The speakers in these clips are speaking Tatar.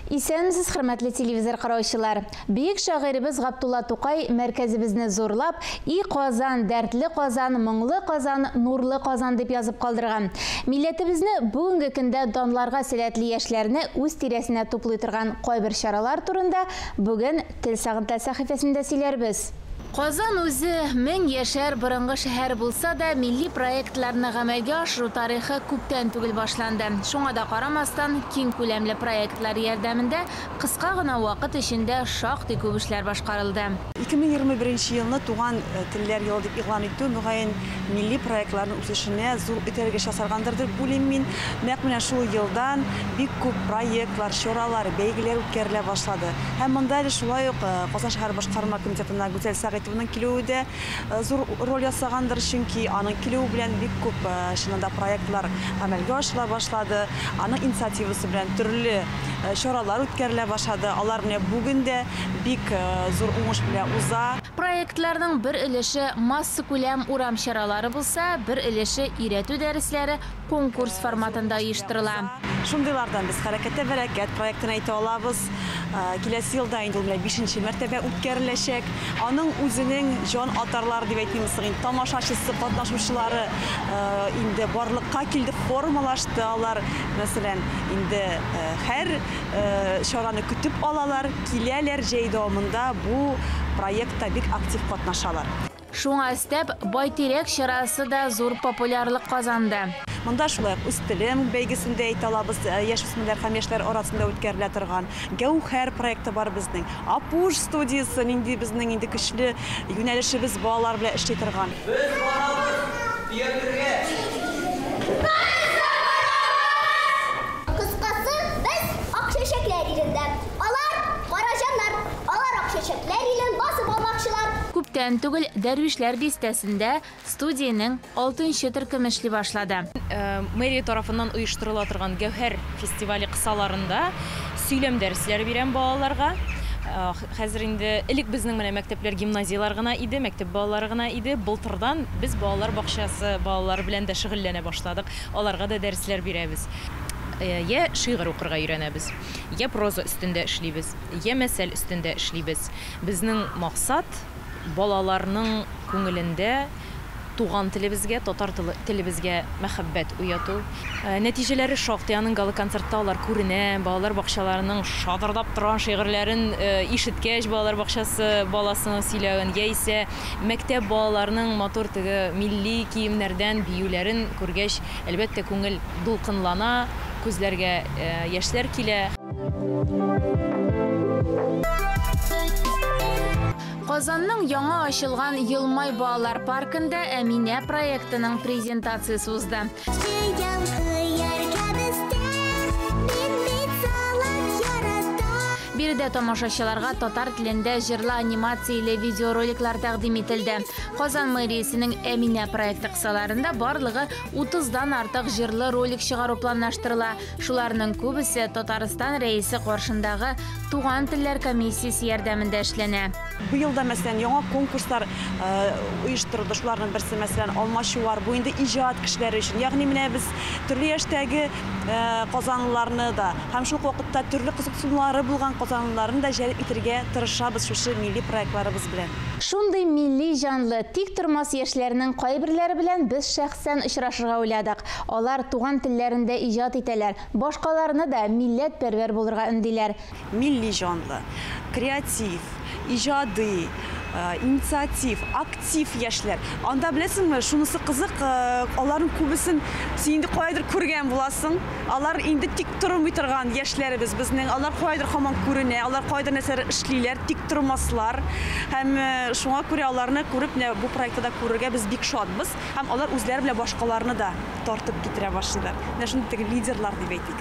Исәнмесез, хөрмәтле телевизор караучылар. Бөек шагыйребез Габдулла Тукай мәркәзебезне зурлап, "И Казан, дәртле Казан, моңлы Казан, нурлы Казан" дип язып калдырган. Милләтебезне бүгенге көндә данларга сәләтле яшьләрне үз тирәсенә туплый торган кайбер чаралар турында бүген Тел сагынта сәхифәсендә сөйләрбез. Казан үзе мең яшәр борынгы шәһәр булса да, милли проектларны гамәлгә ашыру тарихы күптән түгел башланды. Шуңа да карамастан, киң күләмле проектлар ярдәмендә кыска гына вакыт эчендә шактый күп эшләр башкарылды. 2021 елны туган телләр елы дип игълан итү, мөгаен, милли проектларның үсешенә зур этәргеч ясаргандыр дип уйлыйм мин. Нәкъ менә шул елдан бик күп проектлар, чаралар, бәйгеләр үткәрелә башлады. Һәм монда әле шулай ук Казан шәһәр башкарма комитетына Гүзәл Сәгыйтованың килүе дә зур роль ясагандыр, чөнки аның килүе белән бик күп чыннан да проектлар гамәлгә ашырыла башлады. Аның инициативасы белән төрле чаралар үткәрелә башлады. Алар менә бүген дә бик зур уңыш белән уза. Проектларның бер өлеше массакүләм урам чаралары булса, бер өлеше өйрәтү дәресләре конкурс форматында оештырыла. Шундыйлардан без Хәрәкәттә бәрәкәт проектын әйтә алабыз. Киләсе елда инде ул менә бишенче мәртәбә үткәреләчәк. Аның үзенең җан атарлары дип әйтмим соң инде, тамашачысы, катнашучылары инде барлыкка килде, формалашты алар. Мәсәлән, инде һәр чараны көтеп алалар, киләләр, җәй дәвамында бу проектта бик актив катнашалар. Шуңа өстәп, Байтирәк чарасы да зур популярлык казанды. Монда шулай ук Үз телем бәйгесен дә әйтә алабыз, яшүсмерләр һәм яшьләр арасында үткәрелә торган Гәүһәр проекты бар безнең. Апуш студиясе нинди безнең инде көчле юнәлешебез балалар белән эшли торган. Без барабыз төякләргә. Без дә барабыз! Кыскасы, без ак чәчәкләр илендә. Алар, кара җаннар. Алар ак чәчәкләр илен басып алмакчылар. Күптән түгел Дәрвишләр бистәсендә студиянең алтынчы төркеме эшли башлады. Мэрия тарафыннан оештырыла торган Гәүһәр фестивале кысаларында сөйләм дәресләре бирәм балаларга. Хәзер инде элек безнең менә мәктәпләр гимназияләр гына иде, мәктәп балалары гына иде. Былтырдан без балалар бакчасы балалары белән дә шөгыльләнә башладык. Аларга да дәресләр бирәбез. Йә шигырь укырга өйрәнәбез, йә проза өстендә эшлибез, йә мәсәл өстендә эшлибез. Безнең максат балаларның күңелендә туган телебезгә, татар телебезгә мәхәббәт уяту. Нәтиҗәләре шактый, аның гала-концертта алар күренә, балалар бакчаларының шадырдап торган шигырьләрен ишеткәч, балалар бакчасы баласының сөйләвен, яисә мәктәп балаларының матур теге милли киемнәрдән биюләрен күргәч, әлбәттә, күңел дулкынлана, күзләргә яшьләр килә. Казанның яңа ачылган Йылмай балалар паркында Әминә проектының презентациясе узды. Биредә тамашачыларга татар телендә җырлы анимацияле видеороликлар тәкъдим ителде. Казан мэриясенең Әминә проекты кысаларында барлыгы 30-дан артык җырлы ролик чыгару планлаштырыла. Шуларның күбесе Татарстан Рәисе каршындагы Туган телләр комиссиясе ярдәмендә эшләнә. Быел да, мәсәлән, яңа конкурслар оештырылды. Шуларның берсе, мәсәлән, Алмачуар. Бу инде иҗат кешеләре өчен. Ягъни менә без төрле яшьтәге казанлыларны да һәм шул ук вакытта төрле кызыксынулары булган казанлыларны да җәлеп итәргә тырышабыз шушы милли проектларыбыз белән. Шундый милли җанлы, тик тормас яшьләрнең кайберләре белән без шәхсән очрашырга уйладык. Алар туган телләрендә иҗат итәләр, башкаларны да милләтпәрвәр булырга өндиләр. Милли җанлы, креатив, иҗади, инициатив, актив яшьләр. Анда беләсеңме, шунысы кызык, аларның күбесен син инде каядыр күргән буласың. Алар инде тик тормый торган яшьләребез безнең. Алар каядыр һаман күренә, алар каядыр нәрсәләр эшлиләр, тик тормаслар. Һәм шуңа күрә аларны күреп, менә бу проектта да күрергә без бик шатбыз. Һәм алар үзләре белән башкаларны да тартып китерә башлыйлар. Менә шундый теге лидерлар дип әйтик.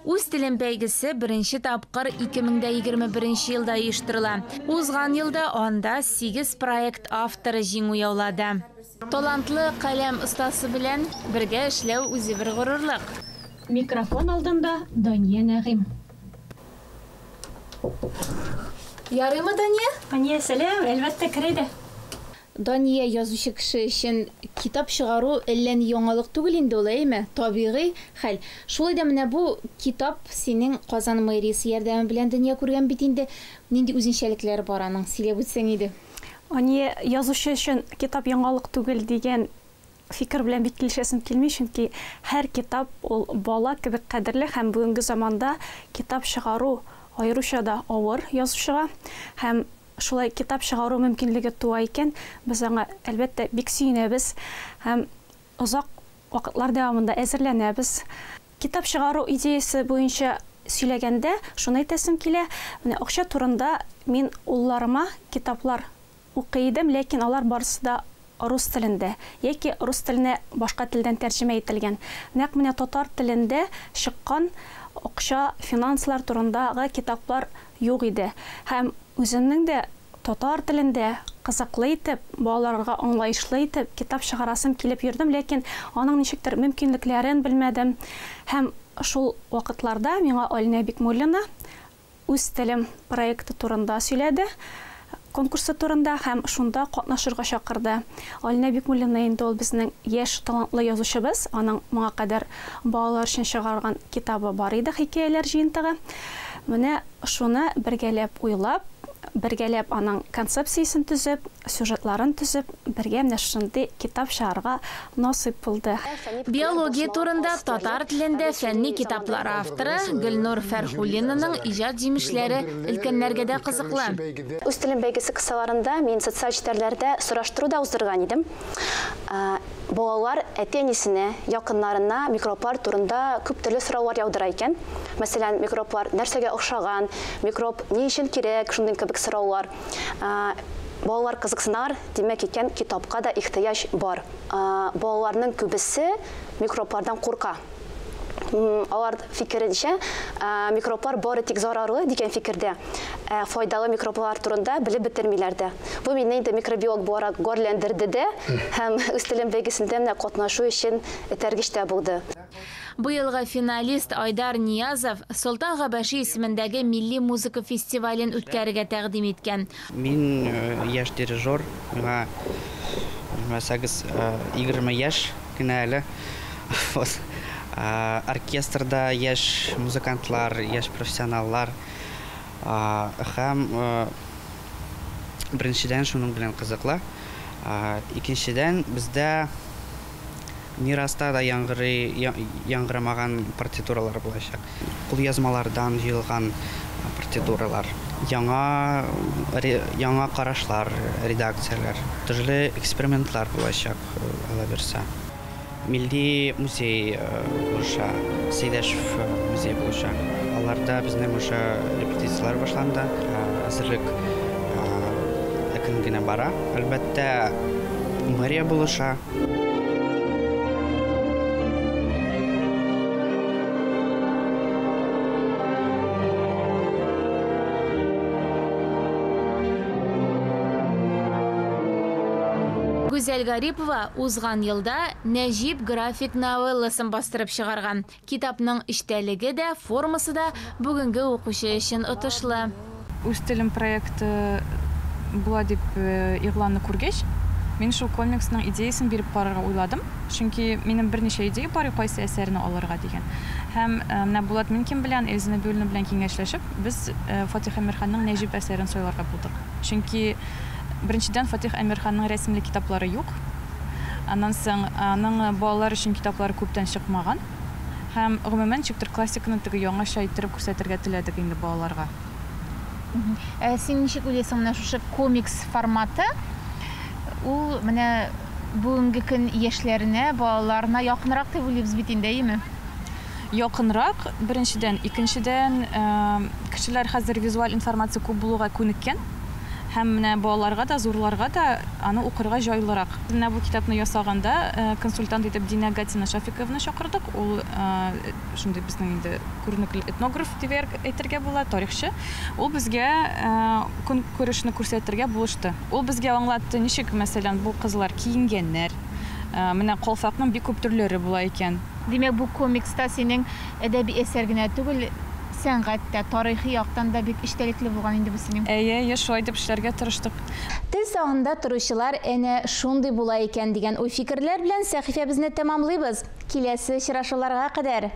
Үз телем бәйгесе беренче тапкыр 2021 елда оештырыла. Узган елда анда 8 проект авторы җиңү яулады. Талантлы каләм остасы белән бергә эшләү үзе бер горурлык. Микрофон алдында Дания Нәгыйм. Ярыймы, Дания? Дания, сәлам, әлбәттә, керә дә. Дания, язучы кеше өчен китап чыгару әллә ни яңалык түгел инде ул, әйеме? Табигый хәл. Шулай да менә бу китап синең Казан мэриясе ярдәме белән дөнья күргән бит инде. Нинди үзенчәлекләре бар аның? Сөйләп үтсәң иде. Ания, язучы өчен китап яңалык түгел дигән фикер белән бик килешәсем килми, чөнки һәр китап ул бала кебек кадерле һәм бүгенге заманда китап чыгару аеруча да авыр язучыга һәм шулай китап чыгару мөмкинлеге туа икән, без аңа, әлбәттә, бик сөенәбез һәм озак вакытлар дәвамында әзерләнәбез. Китап чыгару идеясе буенча сөйләгәндә, шуны әйтәсем килә, менә акча турында мин улларыма китаплар укый идем, ләкин алар барысы да рус телендә яки рус теленә башка телдән тәрҗемә ителгән. Нәкъ менә татар телендә чыккан акча, финанслар турындагы китаплар юк иде. Һәм үземнең дә татар телендә кызыклы итеп, балаларга аңлаешлы итеп китап чыгарасым килеп йөрдем, ләкин аның ничектер мөмкинлекләрен белмәдем. Һәм шул вакытларда миңа Алинә Бикмуллина Үз телем проекты турында сөйләде, конкурсы турында һәм шунда катнашырга чакырды. Алинә Бикмуллина инде ул безнең яшь талантлы язучыбыз, аның моңа кадәр балалар өчен чыгарган китабы бар иде, хикәяләр җыентыгы. Менә шуны бергәләп уйлап, бергәләп аның концепциясен төзеп, сюжетларын төзеп, бергә менә шушындый китап чыгарырга насыйп булды. Биология турында татар телендә фәнни китаплар авторы Гөлнур Фәрхуллинаның иҗат җимешләре өлкәннәргә дә кызыклы. Үз телем бәйгесе кысаларында мин социаль челтәрләрдә сораштыру да уздырган идем. Балалар әти-әнисенә, якыннарына микроблар турында күп төрле сораулар яудыра икән. Мәсәлән, микроблар нәрсәгә охшаган, микроб ни өчен кирәк, шундый кебек сораулар. Балалар кызыксыналар, димәк икән, китапка да ихтыяҗ бар. Балаларның күбесе микроблардан курка. Алар фикеренчә, микроблар бары тик зарарлы дигән фикердә, ә файдалы микроблар турында белеп бетермиләр дә. Бу мине инде микробиолог буларак горләндерде дә һәм үз телем бәйгесендә менә катнашу өчен этәргеч тә булды. Быелгы финалист Айдар Ниязов Солтан Габәши исемендәге милли музыка фестивален үткәрергә тәкъдим иткән. Мин яшь дирижер, миңа, белмәсәгез, 20 яшь кенә әле. Вот. Оркестрда яшь музыкантлар, яшь профессионаллар. Һәм беренчедән шуның белән кызыклы. Икенчедән, бездә мираста да яңгырый, яңгырамаган партитуралар булачак. Кулъязмалардан җыелган партитуралар, яңа яңа карашлар, редакцияләр, төрле экспериментлар булачак, алабирса. Милли музей булыша, Сәйдәшев музей булыша. Аларда безнең уже репетицияләр башланды. Әзерлек әкрен генә бара. Әлбәттә, мэрия булыша. Гүзәл Гарипова узган елда Нәҗип график новелласын бастырып чыгарган. Китапның эчтәлеге дә, формасы да бүгенге укучы өчен отышлы. Үз телем проекты була дип игъланны күргәч, мин шул комиксның идеясен биреп карарга уйладым. Чөнки минем берничә идея бар, кайсы әсәрне алырга дигән. Һәм менә Булат Минкин белән, Эльза Нәбиуллина белән киңәшләшеп, без Фатих Әмирханның Нәҗип әсәрен сайларга булдык. Чөнки Беренчедән, Фатих Әмирханның рәсемле китаплары юк. Аннан соң, аның балалар өчен китаплары күптән чыкмаган. Һәм, гомумән, ничектер классиканы теге яңача иттереп күрсәтергә теләдек инде балаларга. Ә син ничек уйлыйсың, менә шушы комикс форматы, ул менә бүгенге көн яшьләренә, балаларына якынрак дип уйлыйбыз бит инде, әйеме? Якынрак, беренчедән. Икенчедән, кешеләр хәзер визуаль информация күп булуга күнеккән. Һәм менә балаларга да, зурларга да аны укырга җайлырак. Менә бу китапны ясаганда консультант итеп Динә Гатина Шафикованы чакырдык. Ул шундый безнең инде күренекле этнограф дип әйтергә була, тарихчы. Ул безгә көнкүрешне күрсәтергә булышты. Ул безгә аңлатты, ничек, мәсәлән, бу кызлар киенгәннәр. Менә калфакның бик күп төрләре була икән. Димәк, бу комикста синең әдәби әсәр генә түгел, Сәнгать тә, тарихи яктан да бик эчтәлекле булган инде бу синең. Әйе, әйе, шулай дип эшләргә тырыштык. Тел сагында торучылар әнә шундый була икән дигән уй-фикерләр белән сәхифәбезне тәмамлыйбыз. Киләсе очрашуларга кадәр!